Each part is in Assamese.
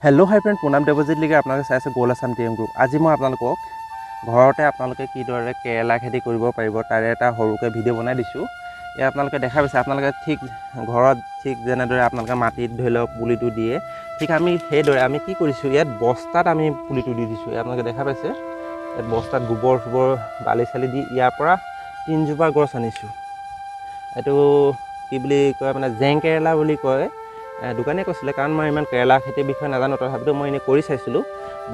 হেল্ল' হাই ফ্ৰেণ্ড, মোৰ নাম দেৱজিত লিগে, আপোনালোকে চাই আছে গ'ল আছাম টি এম গ্ৰুপ। আজি মই আপোনালোকক ঘৰতে আপোনালোকে কিদৰে কেৰেলা খেতি কৰিব পাৰিব তাৰে এটা সৰুকৈ ভিডিঅ' বনাই দিছোঁ। এয়া আপোনালোকে দেখা পাইছে। আপোনালোকে ঠিক ঘৰত ঠিক যেনেদৰে আপোনালোকে মাটিত ধৰি লওক পুলিটো দিয়ে, ঠিক আমি সেইদৰে আমি কি কৰিছোঁ, ইয়াত বস্তাত আমি পুলিটো দি দিছোঁ। এয়া আপোনালোকে দেখা পাইছে। ইয়াত বস্তাত গোবৰ চোবৰ বালি চালি দি ইয়াৰ পৰা তিনিজোপা গছ আনিছোঁ। এইটো কি বুলি কয়, মানে জেং কেৰেলা বুলি কয়, দোকানীয়ে কৈছিলে। কাৰণ মই ইমান কেৰেলা খেতিৰ বিষয়ে নাজানো, তথাপিতো মই এনেই কৰি চাইছিলোঁ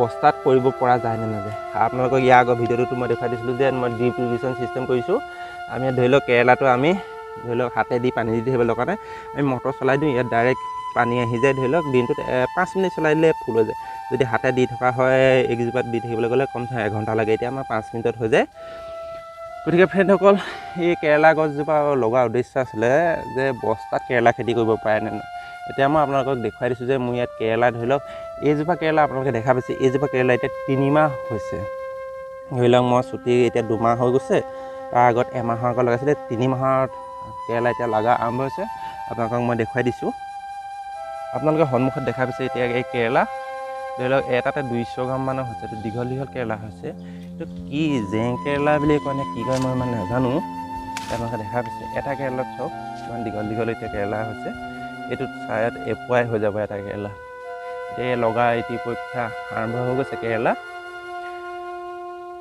বস্তাত কৰিব পৰা যায় নে নাযায়। আপোনালোকক ইয়াৰ আগৰ ভিডিঅ'টোতো মই দেখুৱাই দিছিলোঁ যে মই ড্ৰিপ ইৰিগেশ্যন ছিষ্টেম কৰিছোঁ। আমি ধৰি লওক কেৰেলাটো আমি ধৰি লওক হাতে দি পানী দি থাকিব লগা নাই, আমি মটৰ চলাই দিওঁ, ইয়াত ডাইৰেক্ট পানী আহি যায়। ধৰি লওক দিনটোত 5 মিনিট চলাই দিলে ফুল হৈ যায়। যদি হাতে দি থকা হয় এইকেইজোপাত দি থাকিবলৈ গ'লে কমচে কম এঘণ্টা লাগে, এতিয়া আমাৰ 5 মিনিটত হৈ যায়। গতিকে ফ্ৰেণ্ডসকল, এই কেৰেলা গছজোপা লগোৱাৰ উদ্দেশ্য আছিলে যে বস্তাত কেৰেলা খেতি কৰিব পাৰে নে নাই। এতিয়া মই আপোনালোকক দেখুৱাই দিছোঁ যে মোৰ ইয়াত কেৰেলা ধৰি লওক এইজোপা কেৰেলা আপোনালোকে দেখা পাইছে, এইজোপা কেৰেলা এতিয়া 3 মাহ হৈছে। ধৰি লওক মই ছুটি এতিয়া 2 মাহ হৈ গৈছে, তাৰ আগত এমাহৰ আগত লগাইছিলে। 3 মাহত কেৰেলা এতিয়া লগা আৰম্ভ হৈছে। আপোনালোকক মই দেখুৱাই দিছোঁ, আপোনালোকে সন্মুখত দেখা পাইছে। এতিয়া এই কেৰেলা ধৰি লওক এটাতে 200 গ্ৰাম মানৰ হৈছে। এইটো দীঘল দীঘল কেৰেলা হৈছে। এইটো কি জেং কেৰেলা বুলি কয় নে কি কয় মই ইমান নাজানো। আপোনালোকে দেখা পাইছে এটা কেৰেলাত চাওক ইমান দীঘল দীঘল এতিয়া কেৰেলা হৈছে। এইটোত চায়ত এপুৱাই হৈ যাব এটা কেৰেলা। এতিয়া লগা এটি পৰীক্ষা আৰম্ভ হৈ গৈছে কেৰেলা।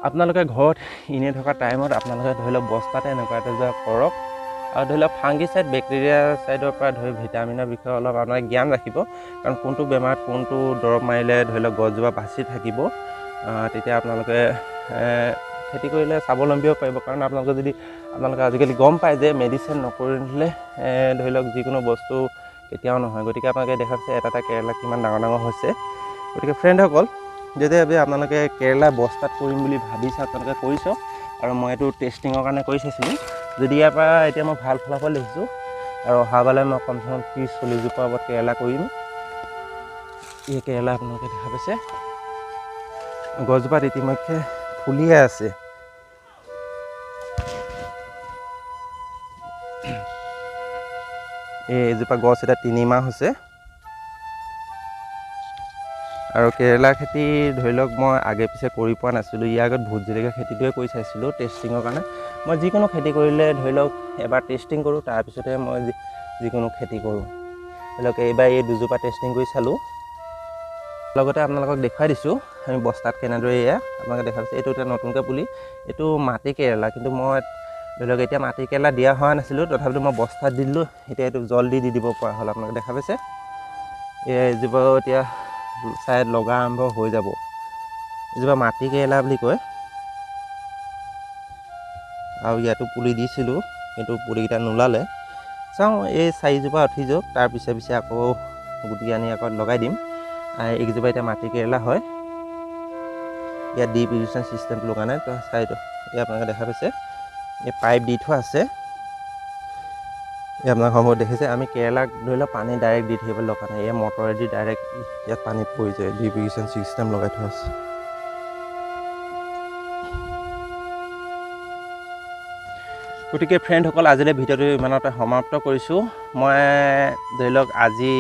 আপোনালোকে ঘৰত এনেই থকা টাইমত আপোনালোকে ধৰি লওক বস্তাতে এনেকুৱা এটা যোৱা কৰক। আৰু ধৰি লওক ফাংগিচাইড, বেক্টেৰিয়া ছাইডৰ পৰা ধৰি ভিটামিনৰ বিষয়ে অলপ আপোনালোকে জ্ঞান ৰাখিব, কাৰণ কোনটো বেমাৰত কোনটো দৰৱ মাৰিলে ধৰি লওক গছজোপা বাচি থাকিব, তেতিয়া আপোনালোকে খেতি কৰিলে স্বাৱলম্বী হ'ব পাৰিব। কাৰণ আপোনালোকে যদি আপোনালোকে আজিকালি গম পায় যে মেডিচিন নকৰিলে ধৰি লওক যিকোনো বস্তু কেতিয়াও নহয়। গতিকে আপোনালোকে দেখা পাইছে এটা এটা কেৰেলা কিমান ডাঙৰ ডাঙৰ হৈছে। গতিকে ফ্ৰেণ্ডসকল, যদি আপোনালোকে কেৰেলা বস্তাত কৰিম বুলি ভাবিছে, আপোনালোকে কৰি চাওক। আৰু মই এইটো টেষ্টিঙৰ কাৰণে কৰি চাইছিলোঁ। যদি ইয়াৰ পৰা এতিয়া মই ভাল ফলাফল দেখিছোঁ আৰু অহাবালৈ মই কমচে কম 30-40 জোপা ওপৰত কেৰেলা কৰিম। এই কেৰেলা আপোনালোকে দেখা পাইছে, গছজোপাত ইতিমধ্যে ফুলিয়ে আছে। এই এজোপা গছ এতিয়া 3 মাহ হৈছে। আৰু কেৰেলা খেতি ধৰি লওক মই আগে পিছে কৰি পোৱা নাছিলোঁ। ইয়াৰ আগত ভোট জলকীয়া খেতিটোৱে কৰি চাইছিলোঁ টেষ্টিঙৰ কাৰণে। মই যিকোনো খেতি কৰিলে ধৰি লওক এবাৰ টেষ্টিং কৰোঁ, তাৰপিছতে মই যিকোনো খেতি কৰোঁ। ধৰি লওক এইবাৰ এই দুজোপা টেষ্টিং কৰি চালোঁ। লগতে আপোনালোকক দেখুৱাই দিছোঁ আমি বস্তাত কেনেদৰে। এয়া আপোনালোকে দেখা পাইছে, এইটো এতিয়া নতুনকৈ পুলি, এইটো মাটি কেৰেলা। কিন্তু মই ধৰি লওক এতিয়া মাটি কেৰেলা দিয়া হোৱা নাছিলোঁ, তথাপিতো মই বস্তাত দি দিলোঁ। এতিয়া এইটো জলদি দি দিব পৰা হ'ল। আপোনালোকে দেখা পাইছে, এই এজোপা এতিয়া চাইড লগা আৰম্ভ হৈ যাব। এজোপা মাটি কেৰেলা বুলি কয়। আৰু ইয়াতো পুলি দিছিলোঁ, কিন্তু পুলিকেইটা নোলালে। চাওঁ, এই চাৰিজোপা উঠি যাওক, তাৰ পিছে পিছে আকৌ গুটি আনি আকৌ লগাই দিম। এইকেইজোপা এতিয়া মাটি কেৰেলা হয়। ইয়াত ড্ৰিপ ইৰিগেশ্যন ছিষ্টেমটো লগা নাই। তো চাইডত এই আপোনালোকে দেখা পাইছে, এই পাইপ দি থোৱা আছে। এই আপোনালোকে সম্ভৱ দেখিছে, আমি কেৰেলাক ধৰি লওক পানী ডাইৰেক্ট দি থাকিব লগা নাই, এই মটৰেদি ডাইৰেক্ট ইয়াত পানী পৰি যায়। ড্ৰিপ ইৰিগেশ্যন ছিষ্টেম লগাই থোৱা আছে। গতিকে ফ্ৰেণ্ডসকল, আজিলৈ ভিডিঅ'টো ইমানতে সমাপ্ত কৰিছোঁ। মই ধৰি লওক আজি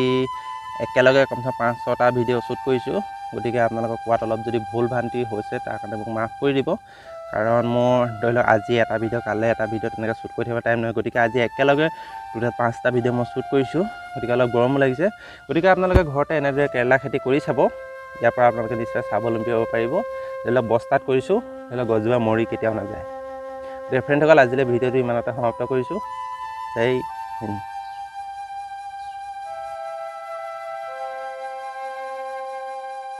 একেলগে কমচে কম পাঁচ ছটা ভিডিঅ' শ্বুট কৰিছোঁ। গতিকে আপোনালোকক কোৱাত অলপ যদি ভুল ভ্ৰান্তি হৈছে, তাৰ কাৰণে মোক মাফ কৰি দিব। কাৰণ মোৰ ধৰি লওক আজি এটা ভিডিঅ', কাইলৈ এটা ভিডিঅ' তেনেকৈ শ্বুট কৰি থাকিব টাইম নহয়। গতিকে আজি একেলগে টোটেল পাঁচটা ভিডিঅ' মই শ্বুট কৰিছোঁ। গতিকে অলপ গৰমো লাগিছে। গতিকে আপোনালোকে ঘৰতে এনেদৰে কেৰেলা খেতি কৰি চাব। ইয়াৰ পৰা আপোনালোকে নিশ্চয় স্বাৱলম্বী হ'ব পাৰিব। ধৰি লওক বস্তাত কৰিছোঁ, ধৰি লওক গছজোপা মৰি কেতিয়াও নাযায়। গতিকে ফ্ৰেণ্ডসকল, আজিলৈ ভিডিঅ'টো ইমানতে সমাপ্ত কৰিছোঁ। জয় হিন্দ।